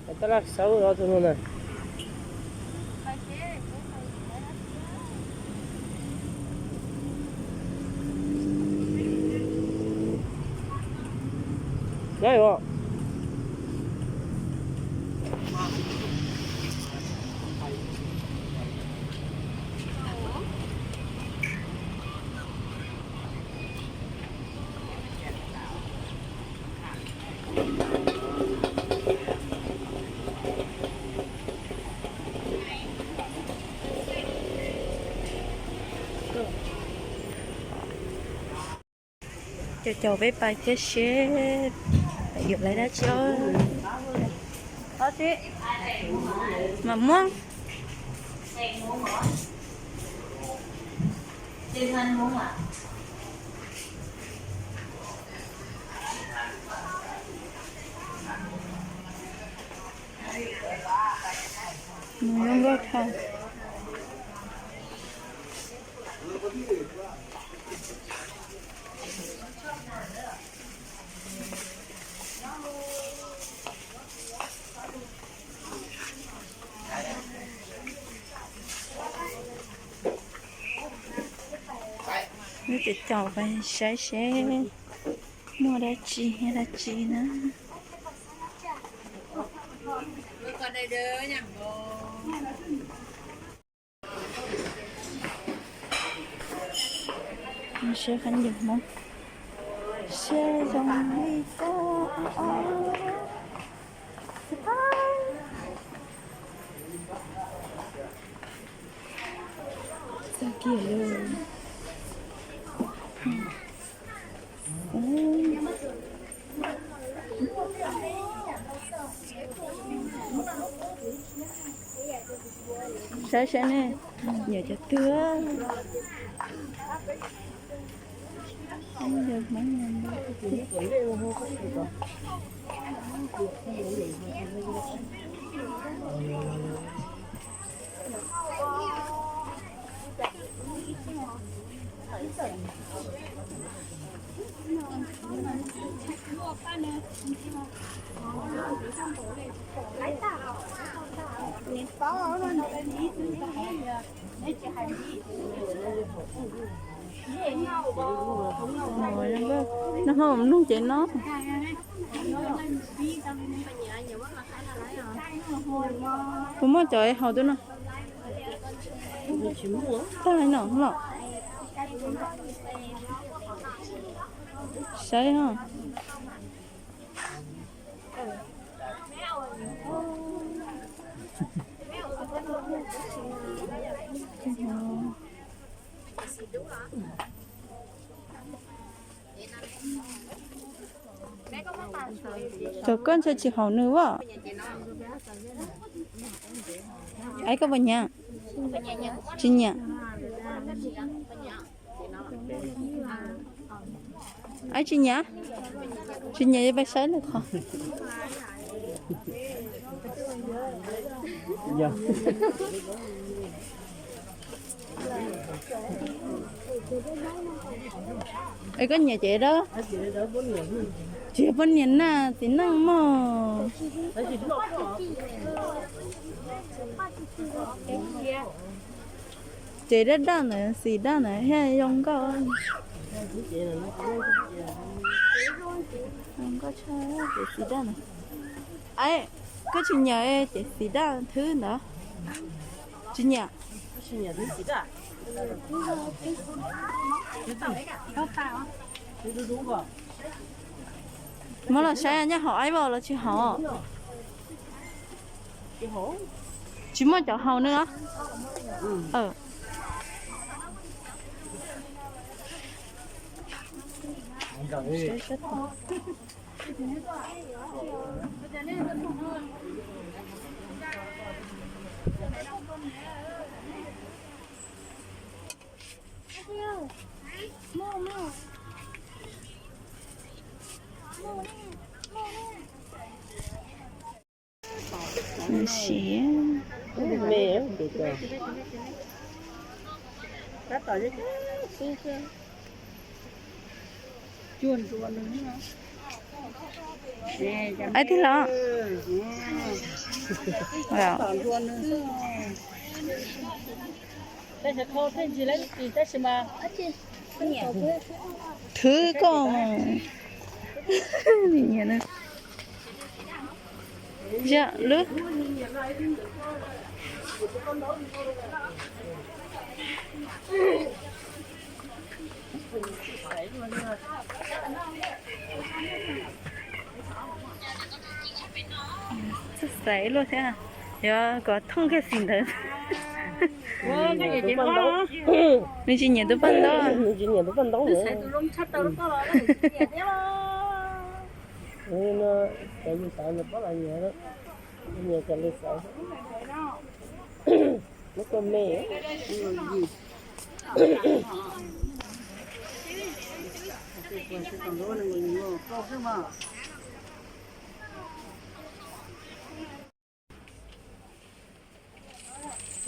Tab laj xauv no tus no na. Caum caum peb pais thiab seb yuav lawv dab tsi. Ob tsi mas muab. Mus zoo nkauj dhau. Wb caum caum pais saib seb muaj dab tsi dab tsi na. Seb qab ncaws Hmoob siab zoo li koj. Txog kiag lawm. Saib saib ne, nyiam cov twg. Nag hmo mloog ces no. Puas muaj cov haus twb no? Tag no los. Saib os. Cov koj ntshai tsis haum nws as. Aib, koj puas nyiam? Tsis nyiam. Aib, tsis nyiam? Tsis nyiam peb saib lwm qhov. Es koj nyiam ces dawb. Tsis yog poj niam na, txiv neej mog. Ces dawb dawb ntawd, xim dawb ntawd thiaj zoo nkauj. Zoo nkauj tshaj ces xim dawb ntawd. Aib, koj tsis nyiam ces xim dawb thwb ntawd. Tsis nyiam. Muab los saib nyob hauv aib los tsis haum. Tsis muaj cov haus nws. Siav. Aib, twg los? Thwv koj. Yam lub Txawj xaiv luaj thiab, yuav kom thooj kiag xim ntawd. Nws tsis nyiam tus paj ntaub. Nws tsis nyiam tus paj ntaub. Nws xaiv tus zoo tshaj tau rau koj los nws tsis nyiam thiab los. Nws xaiv yus xaiv nws paub los nyiam, nyiam cov nws xaiv. Lub koj me.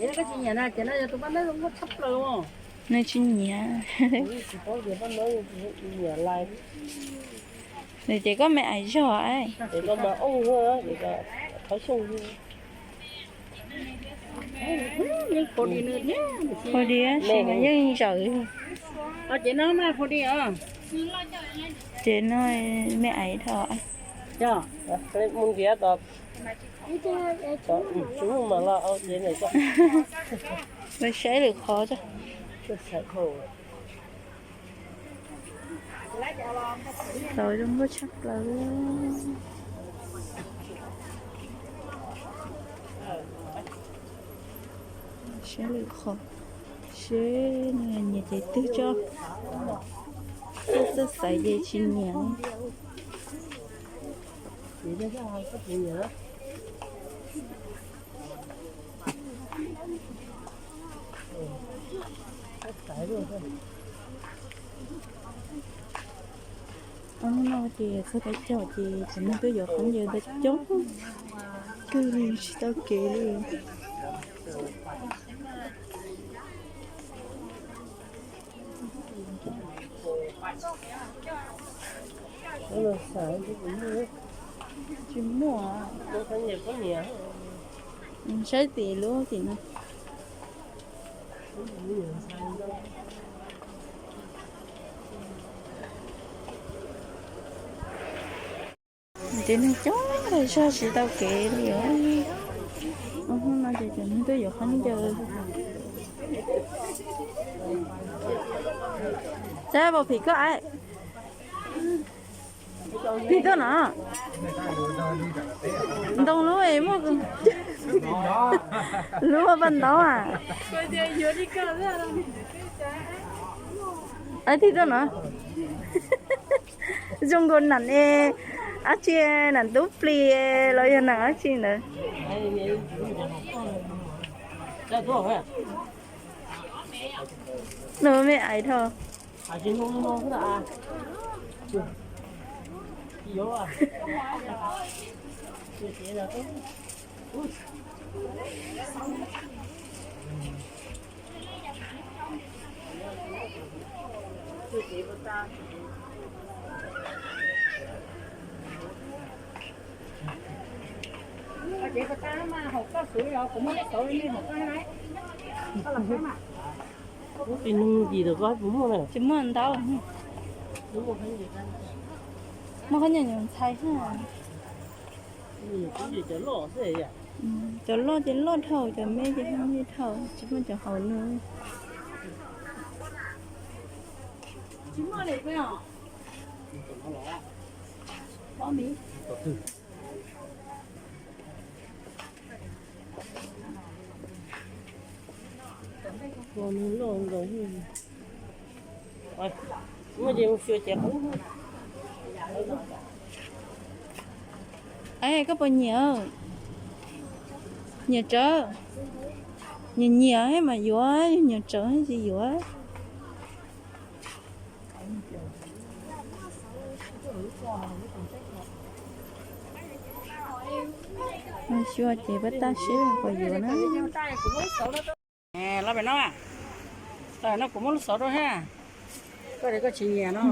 Ces koj tsis nyiam na, ces no yog tus paj ntaub zoo nkauj tshaj plaws os. Nws tsis nyiam. Tsis paub tias paj ntaub nyiam lais. Nws ces koj me ais zog. Ces koj mas ooj, ces koj qhov xyooj. Phu di, ces no yeej zawm. Ces no me ais dhau. Mus ntiav tom, tsis muaj mas los au ces ntawm koj. Lawv saib lwm qhov. Txawv zoo nkauj tshaj plaws. Saib lwm qhov, seb nws nyiam ces twg tso. Txawj xaiv ces tsis nyiam. Hnub no ces txog tau caug ces cov neeg tuaj yuav khaub ncaws ntau coob kawg li, tsis tau kev li. Tsis muaj. Saib tim lub tim no. Ces neeg coob tas zog tsis tau kev li os. Hnub no ces cov neeg tuaj yuav khaub ncaws. Sab pom phim koj es. Tig tuaj no. Ntoo lub es muaj lub paj ntaub a. Tig tuaj no. Zoo nkaus nam es, dab tsi, nam tub plis los yog nam dab tsi ntawd. Nws me ais dhau. Tsis muaj ntau. Muaj khaub ncaws ntxhais thiab. Cov loj ces loj dhau, cov me ces me dhau, tsis muaj cov hauv no. Muaj ces mus xyuas ces qub. Es koj puas nyiam? Nyiam tsawv? Nyiam nyiam mas yuav, nyiam tsawv tsis yuav. Xyuas ces pab tab seb puas yuav na. Los pem no, los pem no kuv muab lub xov rau ha. Koj, koj tsis nyiam no.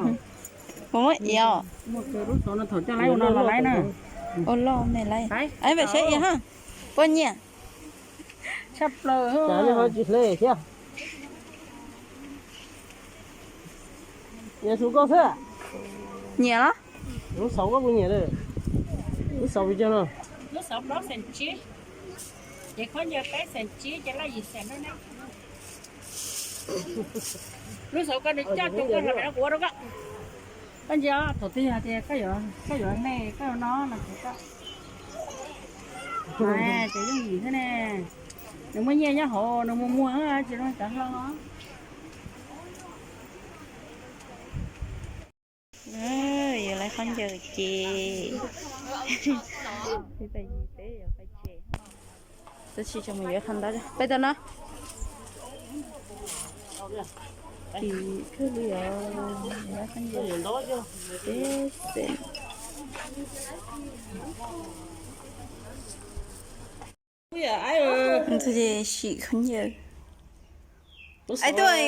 Kuv muab iav. Muab lub xov no thaum coj laib ua no los laib na. Ua loj me lawm. Aib, peb saib ib ha. Puas nyiam? Tshaj plaws. Cas nej ho tsis hle thiab? Nyiam xauv koj xwb. Nyiam los? Lub xauv koj puas nyiam lawm? Lub xauv pes tsawg no? Lub xauv plaub xees tsib, ces khaub ncaws peb xees tsib, ces laj yim xees rau nej. Lub xauv koj nws coj tus koj hlo pem no kuv ua rau koj. Koj ntsia thaum twg hais tias koj yuav, koj yuav me koj yuav no no ces koj, ces yooj yim thiab ne. Nws muaj nyiaj nyob hauv, nws muag muag tsis zoo cov hlau. Yuav lawv khaub ncaws ces peb yuav pais tsev, tab sis tseem mus yuav qhov ntawd peb tau na. Tim kawg li os, lawv khaub ncaws peb xees. Ntxog ces sim khaub ncaws. Aib tuaj